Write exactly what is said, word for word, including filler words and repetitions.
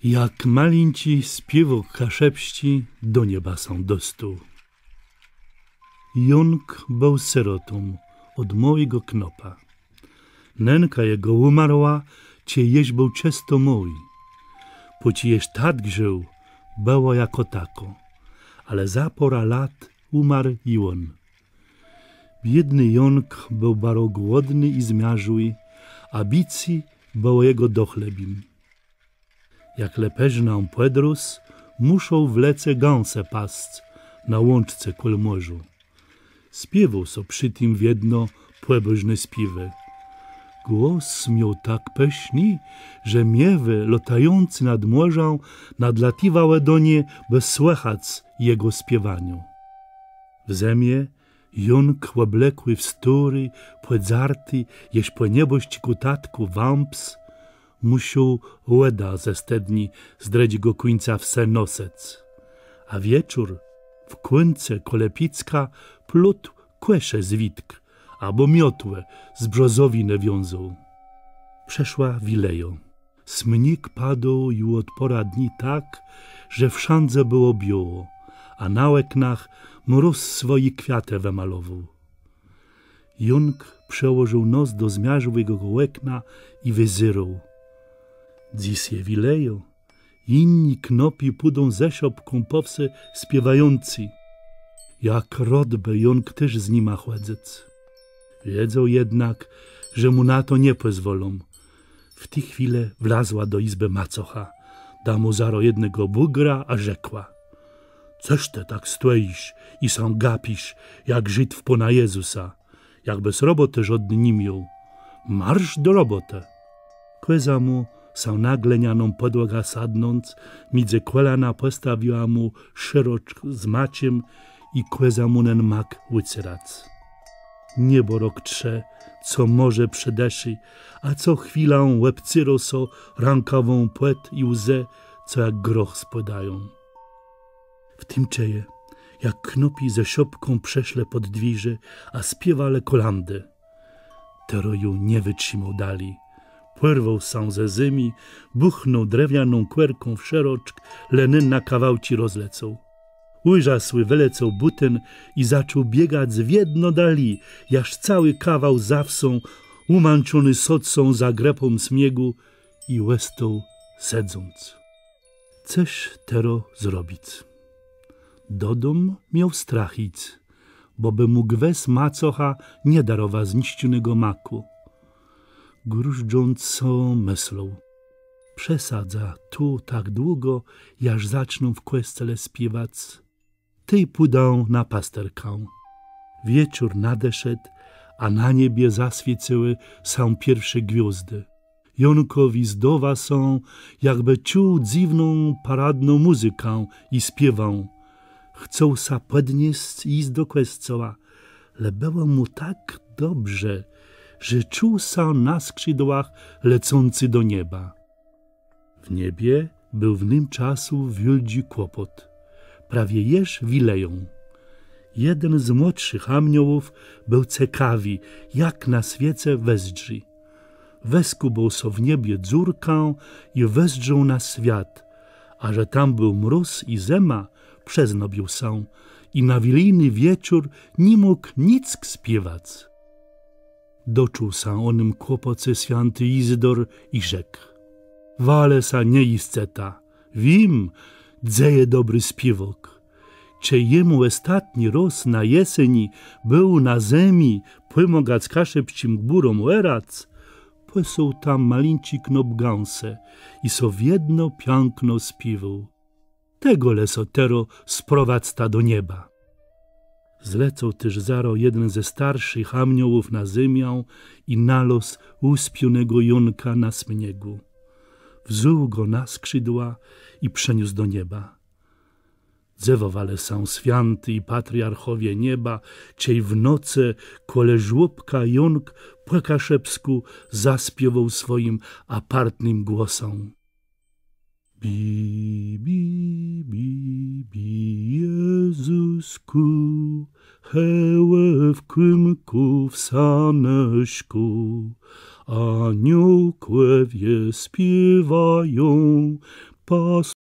Jak malinczi spiéwôk kaszëbsczi do nieba sã dostôł. Jónk béł sërotą òd môłégò knôpa. Nënka jegò ùmarła, czej jesz béł czësto môłi. Pòczi jesz tatk żił, bëło jakò takò, ale za pôrã lat ùmarł i òn. Biédny Jónk béł baro głodny i zmiarzłi, a bicé bëło jegò dochlebim. Jak le përznã pòdrósł, mùszôł w lece gãsë pasc na łączce kòl mòrza. Spiéwôł so przë tim wiedno pòbòżné spiéwë. Głos miôł tak pëszny, że miewë, lôtającé nad mòrzã, nadlatiwałë do nie, bë słëchac jegò spiéwaniô. W zëmie Jónk, òblokłi w stôri, pòdzarti, jesz pò nieboszczikù tatkù wãps, mùszôł wòdã ze stëdni z drëdżégò kùńca wsë nosëc. A wieczór w kące kòle piécka plótł kòsze z witk abò miotłë z brzozowinë wiązôł. Przëszła Wilëjô. Sniég padôł ju òd pôrã dni tak, że wszãdze bëło biôło, a na òknach mróz swòje kwiatë wëmalowôł. Jónk przëłożił nos do zmiarzłégò òkna i wëzérôł. Dzys je Wilëjô, jiny knôpi pùdą ze szopką pò wsë spiéwający. Jak rôd bë Jónk téż z nima chòdzëc. Wiedzôł jednak, że mù na to nie pòzwòlą. W ti chwilë wlazła do jizbë macocha, da mù zarô jednégò bùgra, a rzekła: Cëż të tak stojisz i sã gapisz, jak Żid w Pòna Jezësa? Jakbës robòtë żódny ni miôł. Marsz do robòtë! Kôza mù sã na glënianą pòdłogã sadnąc, midzë kòlana pòstawiła mù szëroczk z maczem i kôza mù nen mak wëcerac. Niebòrôk trze, co mòże przë dëszë, a co chwilã òbcérô so rãkôwã pòt i łzë, co jak groch spôdają. W tim czëje, jak knôpi ze szopką przëszlë pòd dwiérze, a spiéwalë kòlãdë. Terô ju nie wëtrzimôł dali. Pòrwôł sã ze zemi, bùchnął drewnianą kòrką w szëroczk, le nen na kawałczi rozlecôł. Ùrzasłi wëlecôł bùten i zaczął biegac wiedno dali, jaż całi kawał za wsą, ùmãczony sôdł sã za grëpą sniegù i òstôł sedząc. Cëż terô zrobic? Dodóm miôł strach jic, bò bë mù gwës macocha nie darowa zniszczonégò makù. Grëząc sã, mëslôł: Przesedzã tu tak długò, jaż zaczną w kòscele spiewac. Tej pùdã na pasterkã. Wieczór nadeszedł, a na niebie zaswiécëłë sã pierszé gwiôzdë. Jónkòwi zdôwa sã, jakbë czuł dzywną, paradną mùzykã i spiéwã. Chcôł sã pòdniesc i jic do kòscoła, le bëło mù tak dobrze, że czuł sã na skrzidłach lecący do nieba. W niebie béł w nym czasu wiôldżi kłopòt. Prawie jesz Wilëjô. Jeden z młodszich aniołów béł cekawi, jak na swiece wëzdrzi. Wëskùbôł so w niebie dzurkã i wëzdrzôł na swiat, a że tam béł mróz i zëma, przeznobił sã i na wilijny wieczór ni mógł nick spiéwac. Doczuł sã ò nym kłopòce swiãti Izydor i rzekł: Wa le sã nie jiscëta. Wiém, dze je dobri spiéwôk. Czej jem òstatny rôz na jeseni béł na zemi pòmôgac kaszëbsczim gbùróm òrac, pôsł tam malinczi knôp gãsë i so wiedno piãkno spiéwôł. Tegò le so terô sprowadzta do nieba. Zlecôł téż zarô jeden ze starszich aniołów na zemiã i nalôzł ùspionégò Jónka na sniegù. Wzął gò na skrzidła i przeniósł do nieba. Dzëwòwalë sã swiãti i patriarchòwie nieba, czej w nocë kòle żłóbka Jónk pò kaszëbskù zaspiéwôł swòjim apartnym głosã. Bi, bi, bi, bi, Jezëskù, hewò w kùmkù w sanëszkù, aniółkòwie spiéwają, pas